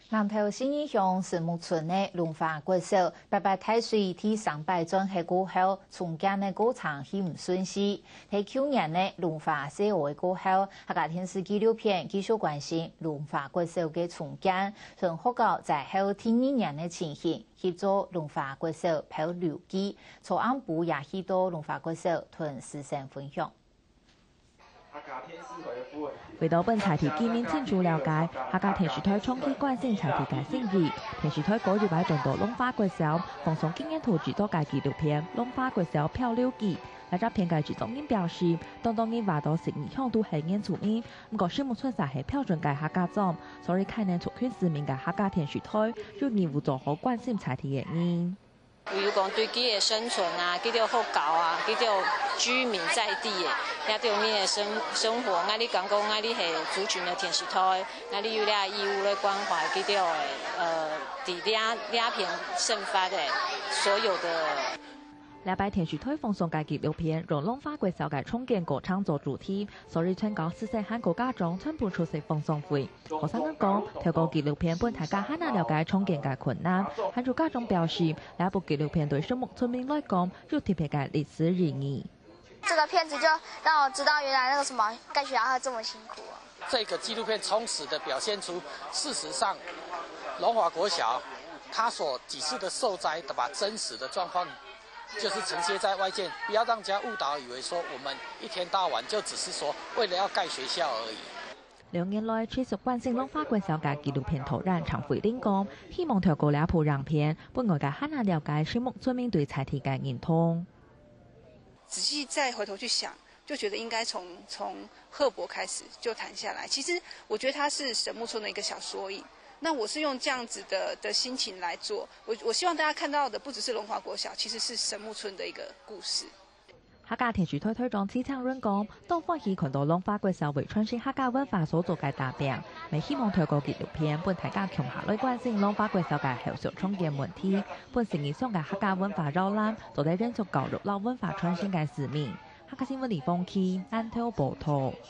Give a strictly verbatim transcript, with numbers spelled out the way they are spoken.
南投信義鄉神木村个龍華國小，八八大水第三擺轉核過後，重建个過程係毋順序。在舊年个龍華細孲个過後，客家電視紀錄片繼續關心龍華國小个重建，同學校災後第二年个情形，翕做龍華國小漂流記。昨暗晡也去到龍華國小同師生分享。 為著分在地居民清楚了解，客家電視台長期關心在地个生意。電視台過一擺轉到龍華國小，放送今年度製作个紀錄片《龍華國小漂流記》。這隻片个製作人表示，當多人話到信義鄉都係原住民，毋過神木村就係標準个客家庄，所以看等族群市民个客家電視台，有義務做好關心在地个人。 比如講對佢个生存啊，佢个學校啊，佢个居民在地个，也對佢个生生活，𠊎俚感覺𠊎俚係族群个電視台，𠊎俚有這義務來關懷佢个呃，在這這片生活个所有个。這擺電視台放送个紀錄片，用龍華國小个重建過程做主題，所以全校師生還過家長全部出席放送會。 學生講，透過紀錄片分大家還較了解重建个困難，還有家長表示，這部紀錄片對神木村民來講有特別个歷史意義。這個片子就讓我知道原來那個什麼蓋學校會這麼辛苦哦。這個紀錄片充實地表現出，事實上，龍華國小它所幾次的受災，把真實的狀況就是呈現在外界，不要讓人家誤導以為說我們一天到晚就只是說為了要蓋學校而已。 兩年來持續關心龍華國小个紀錄片導演陳慧玲講，希望透過這部影片，分外界還較了解神木村民對在地个認同。仔細再回頭去想，就覺得應該從從賀伯開始就談下來。其實我覺得他是神木村的一個小縮影。那我是用這樣子的的心情來做，我我希望大家看到的不只是龍華國小，其實是神木村的一個故事。 客家電視台台長徐長潤講，當歡喜看到龍華國小為傳承客家文化所做个打拚，也希望透過紀錄片分大家共下來關心龍華國小个後續重建問題，分信義鄉个客家文化搖籃做得延續教育摎文化傳承个使命。客家新聞李鳳琪，南投報導。